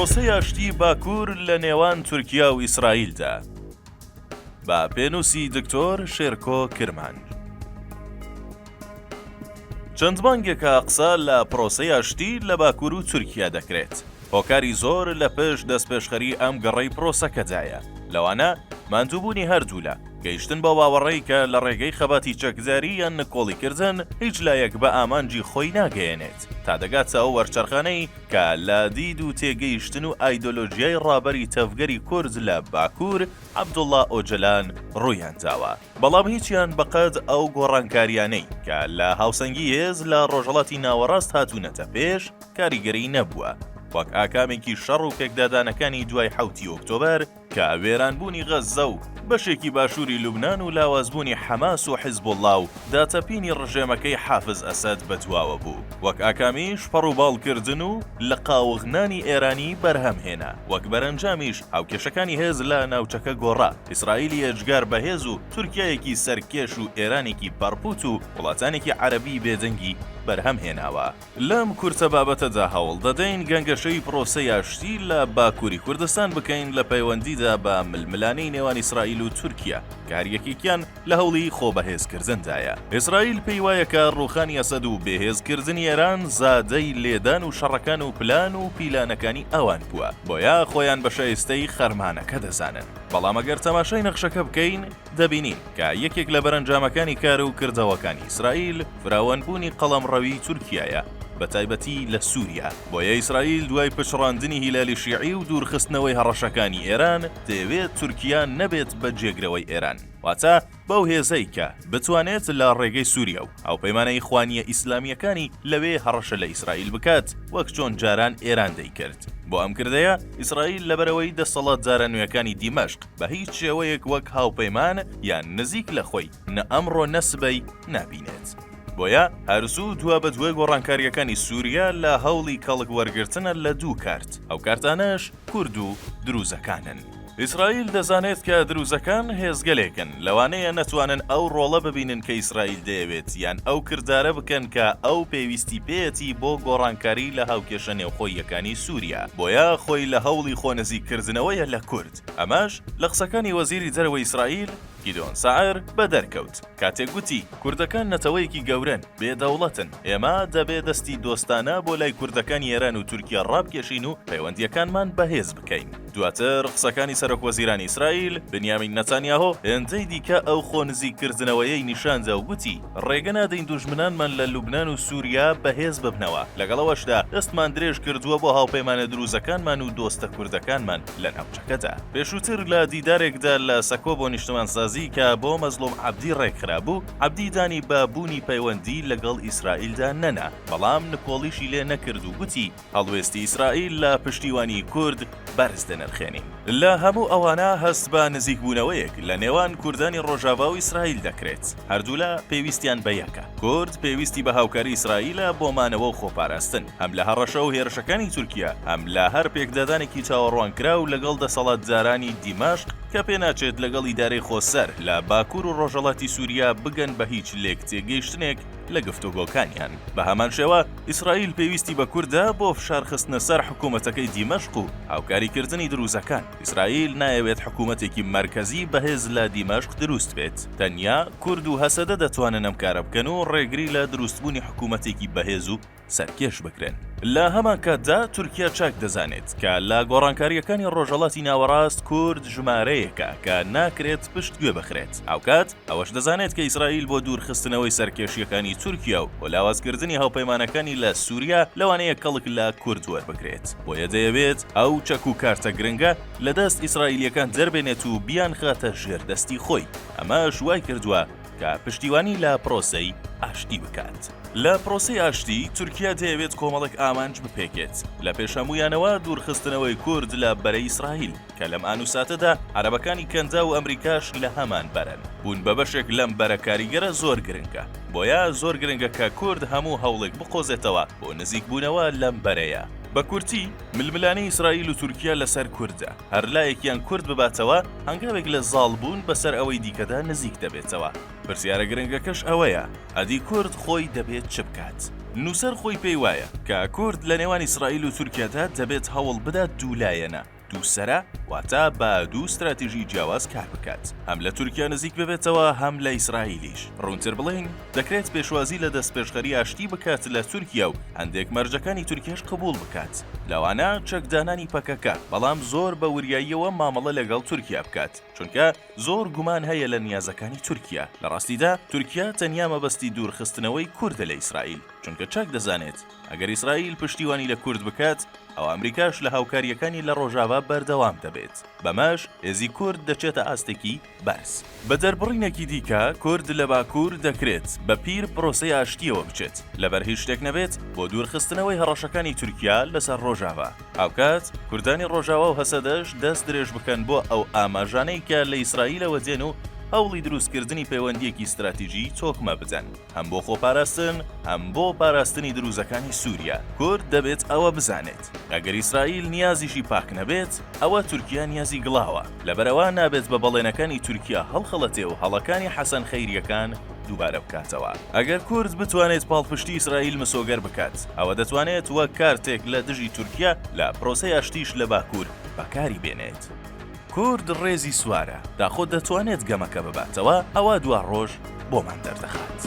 پرۆسەی ئاشتی باکوور لە نێوان تورکیا و ئیسرائیلدا بە پێنووسی دکتۆر شێرکۆ کرمانج. چەند مانگێکە قسە لە پرۆسەی ئاشتی لە باکوور و تورکیا دەکرێت. هۆکاری زۆر لە پشت دەستپێشخەری ئەم گەڕەی پرۆسەکەدایە، لەوانە ماندووبوونی هەردوولا، گەیشتن بەو باوەڕەی کە لە ڕێگەی خەباتی چەکداری یان نکۆڵیکردن هیچ لایەک بە ئامانجی خۆی ناگەیەنێت، تا دەگاتە ئەو وەرچەرخانەی کە لە دید و تێگەیشتن و ئایدۆلۆژیای ڕابەری تەڤگەری کورد لە باکوور، عەبدوڵا ئۆجەلان، ڕوویانداوە. بەڵام هیچیان بەقەد ئەو گۆڕانکارییانەی کە لە هاوسەنگی هێز لە ڕۆژهەڵاتی ناوەڕاست هاتوونەتە پێش، کاریگەری نەبووە، وەک ئاکامێکی شەڕ و پێکدادانەکانی دوای حەوتی ئۆکتۆبەر، کە وێرانبوونی غەززە و بەشێکی باشووری لوبنان و لاوازبوونی حەماس و حیزبوڵڵا و داتەپینی ڕژێمەکەی حافز ئەسەد بەدواوە بوو، وەک ئاکامیش پەڕوباڵکردن و لە قاوغنانی ئێرانی بەرهەم هێنا، وەک بەرەنجامیش هاوکێشەکانی هێز لە ناوچەکە گۆڕا، ئیسرائیلی ئێجگار بەهێز و تورکیایەکی سەرکێش و ئێرانێکی پەڕپووت و وڵاتانێکی عەرەبی بێدەنگی بەرهەم هێناوە. لەم کورتە بابەتەدا هەوڵ دەدەین گەنگەشەی پرۆسەی ئاشتی لە باکووری کوردستان بکەین لە پەیوەندیدا بە ململانێی نێوان ئیسرائیل و تورکیا کە هەر یەکێکیان لە هەوڵی خۆ بەهێزکردندایە. ئیسرائیل پێی وایە کە ڕووخانی ئەسەد و بێهێزکردنی ئێران زادەی لێدان و شەڕەکان و پلان و پیلانەکانی ئەوان بووە، بۆیە خۆیان بە شایستەی خەرمانەکە دەزانن. بەڵام ئەگەر تەماشای نەخشەکە بکەین دەبینین کە یەکێک لە بەرەنجامەکانی کار و کردەوەکانی ئیسرائیل فراوانبوونی قەڵەمڕەوی تورکیایە بەتایبەتی لە سووریا، بۆیە ئیسرائیل دوای پچڕاندنی هیلالی شیعی و دوورخستنەوەی هەڕەشەکانی ئێران دەیەوێت تورکیا نەبێت بە جێگرەوەی ئێران، واتە بەو هێزەی کە بتوانێت لە ڕێگەی سووریا و هاوپەیمانە ئیخوانییە ئیسلامییەکانی لەوێ هەڕەشە لە ئیسرائیل بکات وەک چۆن جاران ئێران دەیکرد. بۆ ئەم کردەیە ئیسرائیل لەبەرئەوەی دەسەڵاتدارە نوێکانی دیمەشق بە هیچ شێوەیەک وەک هاوپەیمان یان نزیک لە خۆی نە ئەمڕۆ نە سبەی نابینێت. بۆیە هەر زوو دوابەدوای گۆڕانکارییەکانی سووریا لە هەوڵی کەڵک وەرگرتنە لە دوو کارت، ئەو کارتانەش کورد و دروزەکانن. ئیسرائیل دەزانێت کە دروزەکان هێزگەلێکن لەوانەیە نەتوانن ئەو ڕۆڵە ببینن کە ئیسرائیل دەیەوێت یان ئەو کردارە بکەن کە ئەو پێویستی پێیەتی بۆ گۆڕانکاری لە هاوکێشە نێوخۆییەکانی سووریا، بۆیە خۆی لە هەوڵی خۆنزیککردنەوەیە لە کورد. ئەمەش لە قسەکانی وەزیری دەرەوەی ئیسرائیل، گیدۆن ساعر، بەدەرکەوت، کاتێک گوتی، کوردەکان نەتەوەیەکی گەورەن، بێ دەوڵەتن، ئێمە دەبێ دەستی دۆستانە بۆ لای کوردەکانی ئێران و تورکیا ڕابکێشین و پەیوەندییەکانمان بەهێز بکەین. دواتر قسەکانی سەرۆکوەزیرانی ئیسرائیل، بنیامین نەتانیاهۆ، هێندەی دیکە ئەو خۆ نزیککردنەوەیەی نیشاندا و گوتی، ڕێگە نادەین دوژمنانمان لە لوبنان و سووریا بەهێز ببنەوە، لەگەڵ ئەوەشدا دەستمان درێژ کردووە بۆ هاوپەیمانە دروزەکانمان و دۆستە کوردەکانمان لە ناوچەکەدا. پێشووتر لە دیدارێکدا لە سەکۆ بۆ نیشتمانسازی کە بۆ مەزڵوم عەبدی ڕێکخرابوو، عەبدی دانی بە بوونی پەیوەندی لەگەڵ ئیسرائیلدا نەنا، بەڵام نکۆڵیشی لێ نەکرد و گوتی، هەڵوێستی ئیسرائیل لە پشتیوانی کورد بەرز دەنرخێنین. لە هەموو ئەوانە هەست بە نزیکبوونەوەیەک لە نێوان کوردانی ڕۆژاڤا و ئیسرائیل دەکرێت. هەردوولا پێویستیان بە یەکە. کورد پێویستی بە هاوکاری ئیسرائیلە بۆ مانەوە و خۆپاراستن، هەم لە هەڕەشە و هێرشەکانی تورکیا، هەم لە هەر پێکدادانێکی چاوەڕوانکراو لەگەڵ دەسەڵاتدارانی دیمەشق کە پێناچێت لەگەڵ ئیدارەی خۆسەر لە باکوور و ڕۆژهەڵاتی سووریا بگەن بە هیچ لێکتێگەیشتنێک لە گفتوگۆکانیان. بە هەمان شێوە، ئیسرائیل پێویستی بە کوردە بۆ فشارخستنە سەر حکوومەتەکەی دیمەشق و هاوکاریکردنی دروزەکان. ئیسرائیل نایەوێت حکوومەتێکی مەرکەزی بەهێز لە دیمەشق دروست بێت. تەنیا کورد و هەسەدە دەتوانن ئەم کارە بکەن و ڕێگری لە دروستبوونی حکوومەتێکی بەهێز و سەرکێش بکرێن. لە هەمان کاتدا تورکیا چاک دەزانێت کە لە گۆڕانکارییەکانی ڕۆژهەڵاتی ناوەڕاست کورد ژمارەیەکە کە ناکرێت پشتگوێ بخرێت. هاوکات ئەوەش دەزانێت کە ئیسرائیل بۆ دوورخستنەوەی سەرکێشییەکانی تورکیا و بۆ لاوازکردنی هاوپەیمانەکانی لە سوریا لەوانەیە کەڵک لە کورد وەربگرێت. بۆیە دەیەوێت ئەو چەک و کارتە گرنگە لە دەست ئیسرائیلییەکان دەربێنێت و بیانخاتە ژێر دەستی خۆی. ئەمەش وایکردووە کە پشتیوانی لە پرۆسەی ئاشتی بکات. لە پرۆسەی ئاشتی، تورکیا دەیەوێت کۆمەڵێک ئامانج بپێکێت، لە پێش هەموویانەوە دوورخستنەوەی کورد لە بەرەی ئیسرائیل، کە لەم ئان و ساتەدا عەرەبەکانی کەنداو و ئەمریکاش لە هەمان بەرەن. بوون بە بەشێک لەم بەرە کاریگەرە زۆر گرنگە. بۆیە زۆر گرنگە کە کورد هەموو هەوڵێک بقۆزێتەوە بۆ نزیکبوونەوە لەم بەرەیە. بە کورتی، ململانێی ئیسرائیل و تورکیا لەسەر کوردە، هەر لایەکیان کورد بباتەوە، هەنگاوێک لە زاڵبوون بەسەر ئەوەی دیکەدا نزیک دەبێتەوە. پرسیارە گرنگەکەش ئەوەیە، ئەدی کورد خۆی دەبێت چ بکات؟ نووسەر خۆی پێی وایە، کە کورد لە نێوان ئیسرائیل و تورکیادا دەبێت هەوڵ بدات دوولایەنە، دووسەرە، واتە بە دوو ستراتیژی جیاواز کار بکات، هەم لە تورکیا نزیک ببێتەوە هەم لە ئیسرائیلیش. ڕوونتر بڵێین، دەکرێت پێشوازی لە دەستپێشخەری ئاشتی بکات لە تورکیا و هەندێک مەرجەکانی تورکیاش قبوڵ بکات، لەوانە چەکدانانی پەکەکە، بەڵام زۆر بە وریاییەوە مامەڵە لەگەڵ تورکیا بکات، چونکە زۆر گومان هەیە لە نیازەکانی تورکیا. لە ڕاستیدا تورکیا تەنیا مەبەستی دوورخستنەوەی کوردە لە ئیسرائیل، چونکە چاک دەزانێت ئەگەر ئیسرائیل پشتیوانی لە کورد بکات، ئەوا ئەمریکاش لە هاوکارییەکانی لە ڕۆژاڤا بەردەوام دەبێت، بەمەش هێزی کورد دەچێتە ئاستێکی بەرز. بە دەربڕینێکی دیکە کورد لە باکوور دەکرێت بە پیر پرۆسەی ئاشتییەوە بچێت، لەبەر هیچ شتێک نەبێت بۆ دوورخستنەوەی هەڕەشەکانی تورکیا لەسەر ڕۆژاڤا. هاوکات کوردانی ڕۆژاوا و هەسەدەش دەست درێژ بکەن بۆ ئەو ئاماژانەی کە لە ئیسرائیلەوە دێن و هەوڵی دروستکردنی پەیوەندییەکی ستراتیجی تۆکمە بدەن. هەم بۆ خۆپاراستن هەم بۆ پاراستنی دروزەکانی سوریا. کورد دەبێت ئەوە بزانێت ئەگەر ئیسرائیل نیازیشی پاک نەبێت ئەوە تورکیا نیازی گڵاوە، لەبەرئەوە نابێت بە بەڵێنەکانی تورکیا هەڵخەڵەتێ و هەڵەکانی حەسەن خەیریەکان دووبارە بکاتەوە. ئەگەر کورد بتوانێت پاڵپشتی ئیسرائیل مسۆگەر بکات ئەوە دەتوانێت وەک کارتێک لە دژی تورکیا لە پرۆسەی ئاشتیش لە باکور بەکاری بێنێت. کورد ڕێزی سوارە، داخۆ دەتوانێت گەمەکە بباتەوە، ئەوە دوا ڕۆژ بۆمان دەردەخات.